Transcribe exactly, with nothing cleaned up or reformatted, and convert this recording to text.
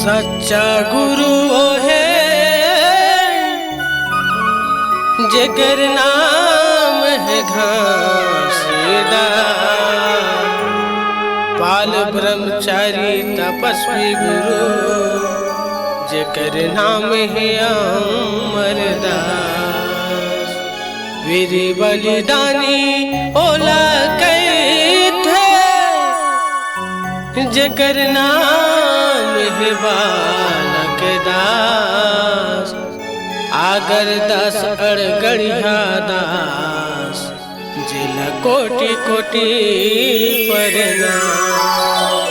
सच्चा गुरु ओहे, जेकर नाम हे घासीदास। पाल ब्रह्मचारी तपस्वी गुरु, जेकर नाम हे अमरदास। वीर बलिदानी ओला कहिथे, जेकर नाम हे बालक दास। आगर दास अड़गड़िया दास, जेला कोटि कोटि प्रणाम।